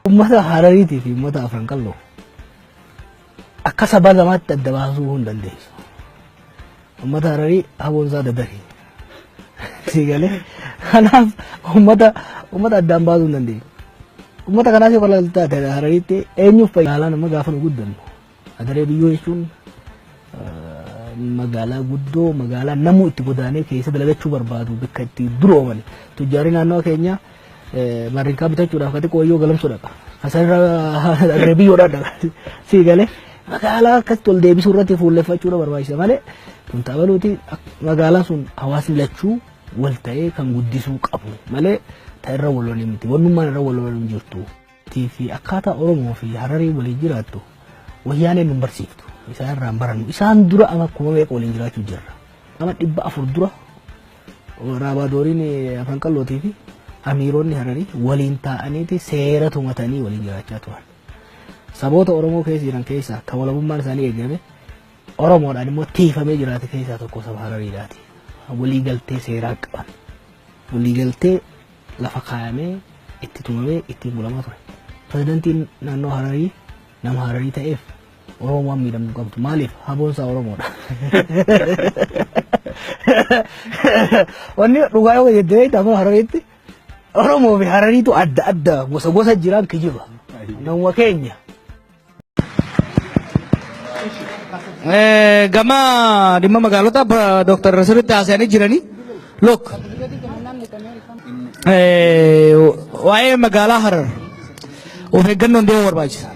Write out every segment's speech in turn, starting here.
Uummata Harariitii fi uummata Afran Qalloo akka saba lamaatti adda baasuu hin dandeessu. Uummata Hararii haboon isaa dadari. Si galee kanaaf uummata addaan baasuu hin dandeenyu. Uummata kanaas yoo taate Harariitti eenyuuf fayyada? Magaalaan amma gaafa nu guddannu Adaree biyyoo jechuun magaalaa guddoo magaalaa namuu itti godaanee keessa dalagachuu barbaadu bakka itti durooman tujjaarri naannoo keenyaa marrinkaa bitachuudhaaf ka xiqqoo wayyoo galamsoo dhaqa. Kasarra adaree biyyoodhaan dhaqa. Sii galee magaalaa akkasitti ol deebisuu irratti fuulleffachuudha barbaachisa malee kun tabaluuti magaalaan sun hawaasni lachuu wal ta'ee kan guddisuu qabu malee ta irra wal lolan miti. Wannummaan irra wal lolan hin jirtu. Fi akkaataa Oromoo fi Hararii waliin jiraattu wayyaaneen nun barsiiftu. Isaan irraa hin barannu. Isaan dura ama kuma meeqa waliin jiraachuu jirra. Ama 400 dura Raabaadooriin Afran Qallootii fi Amiironni Hararii waliin taa'aniiti seera tumatanii waliin jiraachaa turan. Saboota Oromoo keessa jiran keessaa kan walabummaan isaanii eegame Oromoodhaan immoo tiifamee jiraate keessaa tokko saba Harariidhaati. Waliigaltee seeraa qaban. Waliigaltee lafa kaayamee itti tumamee ittiin bulamaa ture. Pirezidantiin naannoo Hararii nama Hararii ta'eef Oromoon waan miidhamtu hin qabdu. Maaliif? Haboon isaa Oromoodha. Wanni dhugaa yoo jette beektaa afaan Harariitti Oromoo fi Harariitu adda adda gosa gosa jiraan kijiba. Namuma keenya. Gama dhimma magaalota Dooktar sirriitti haasa'anii jiranii. Look, waa'ee magaalaa Harar of eeggannoon deemuu barbaachisa.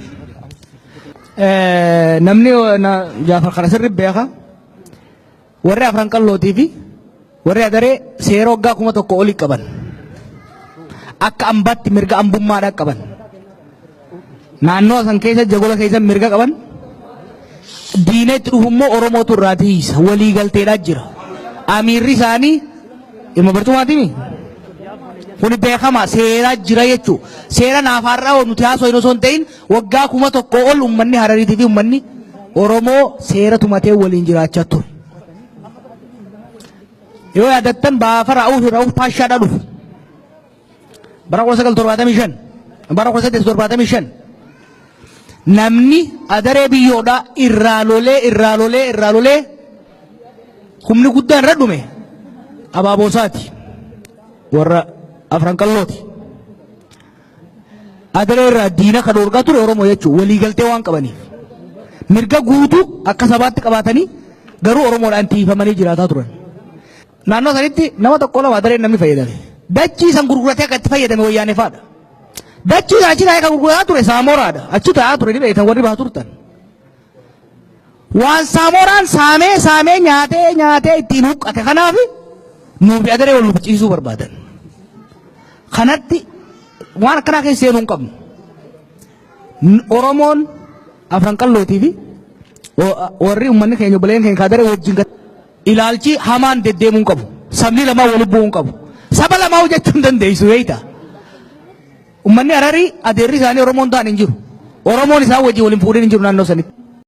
Namni Jaafar kana sirriitti beeka. Warri Afran Qallootii fi warri Adaree seera waggaa 1000 olii qaban. Akka ambaatti mirga ambummaadhaa qaban. Naannoo san keessa jagola keessa mirga qaban. Diina itti dhufu immoo Oromootu irraa tiisa. Walii galteedhaa jira. Amiirri isaanii ilma barcumaatimi. Kuni beekama seeraa jira jechuudha. Seera naaf har'aa nuti haasofnu osoo hin ta'in Waggaa 1000 ol ummanni Harariitii fi ummanni Oromoo seera tumatee waliin jiraachaa ture. Yoo yaadattan baafa Ra'uuf Ra'uuf Paashaadhaa dhufu. Bara 1975 bara 1875 namni adaree biyyoodhaa irraa lolee irraa lolee irraa lolee humni guddaan irra dhume abaaboosaati warra afran qallooti. Adaree irraa diina ka dhoorgaa ture Oromoo jechuun walii galtee waan qabaniif. Mirga guutuu akka sabaatti qabaatanii garuu Oromoodhaan tiifamanii jiraataa turan. Naannoo sanitti nama tokko lama adareen namni fayyadame. Dachii san gurguratee akka itti fayyadame wayyaanee faadha. Dachii san achi taa'ee kan gurgurataa ture Saamoraadha. Achi taa'aa ture ni beektan warri bahaa turtan. Waan Saamooraan saamee saamee nyaatee nyaatee ittiin huqqate kanaaf nuufi adaree wal nuuf barbaadan. Kanatti waan akkanaa keessa seenuu hin qabnu. Oromoon afran qallootii fi warri uummanni keenya obboleen keenya adaree wajjin ilaalchi hamaan deddeemuu hin qabu. Sabni lamaa wal bu'uu hin qabu. Saba lamaa hojjechuu hin dandeessu beektaa. Uummanni Hararii adeerri isaanii Oromoon ta'an hin jiru. Oromoon isaan wajjin waliin fuudhin hin jiru naannoo sanitti.